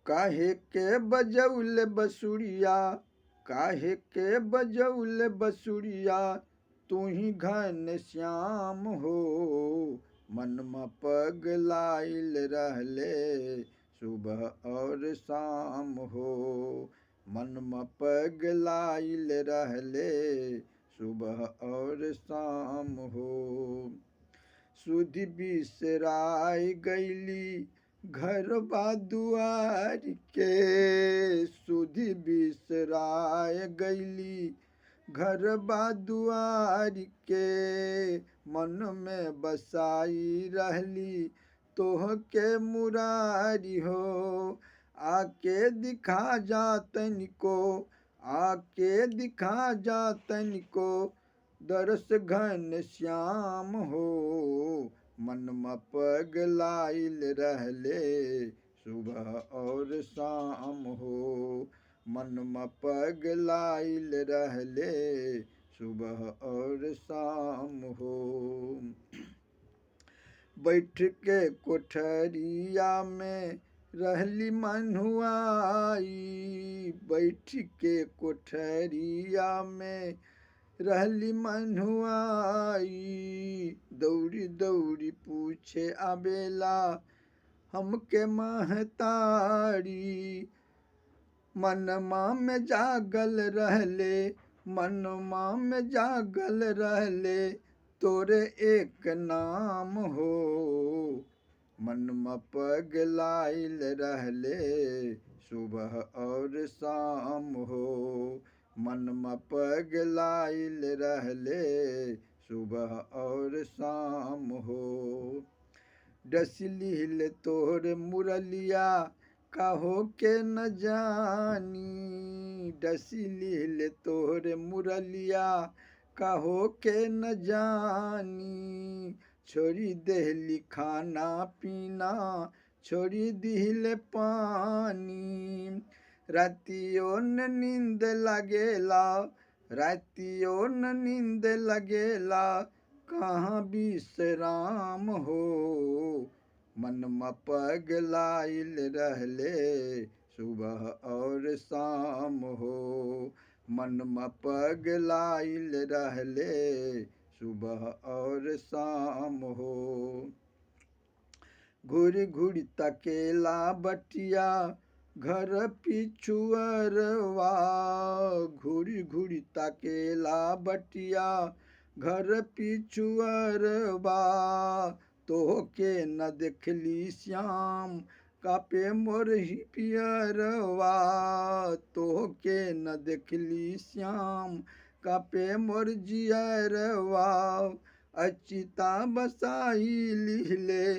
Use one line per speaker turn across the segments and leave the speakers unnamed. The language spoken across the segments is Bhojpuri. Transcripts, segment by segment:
काहे के बजौले बसुरिया, काहे के बजौले बसुरिया, तू ही घन श्याम हो। मनमा पगलाइल रहले सुबह और शाम हो। मनमा पगलाइल रहले सुबह और शाम हो। सुधि बिसराय गईली घरबा दुआर के, सुधि बिसराय गईली घरबा दुआर के। मन में बसाई रहली तोह के मुरारी हो। आके दिखा जा तनिको, आके दिखा जा तनिको, दरस घन श्याम हो। मनमा पगलाइल रहले सुबह और शाम हो। मनमा पगलाइल रहले सुबह और शाम हो। बैठ के कोठरिया में रहली मन्हुआई, बैठ के कोठरिया में रहली मन्हुआई। दौड़ी दौड़ी पूछे आबेला हमके महतारी। मनमा में जागल रहले, मनमा में जागल रहले तोरे एक नाम हो। मनमा पगलाइल रहले सुबह और शाम हो। मनमा पगलाइल रहले सुबह और शाम हो। डसलील तोहर मुरलिया काहो के न जानी, डसलील तोहर मुरलिया काहो के न जानी। छोड़ी देहली खाना पीना, छोड़ी दिहले पानी। रातियो न नींद लगेला, रातियो न नींद लगेला, कहाँ विश्राम हो। मनमा पगलाइल रहले सुबह और शाम हो। मनमा पगलाइल रहले सुबह और शाम हो। घुरी घुरी तकेला बटिया घर पिछुअरवा, घुरी घुरी तकेला बटिया घर पिछुअरवा। तोहके न देखली श्याम कापे मोर ही पियरवा, तोहके न देखली श्याम कापे मोर जियरवा। अचिता बसाई लिहले,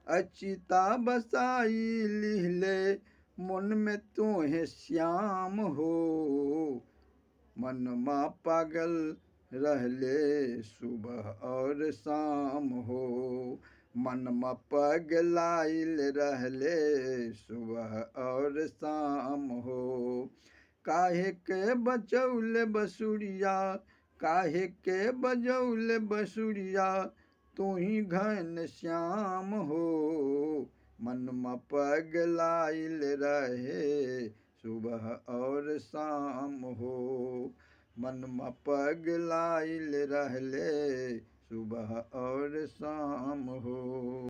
अचिता बसाई लिहले, मन में तोहे श्याम हो। मनमा पागल रहले सुबह और शाम हो। मनमा पगलाइल रहले सुबह और शाम हो। काहे के बचौले बसुरिया, काहे के बजौले बसुरिया, तू ही घन श्याम हो। मनमा पगलाइल रहे सुबह और शाम हो। मनमा पगलाइल रहले सुबह और शाम हो।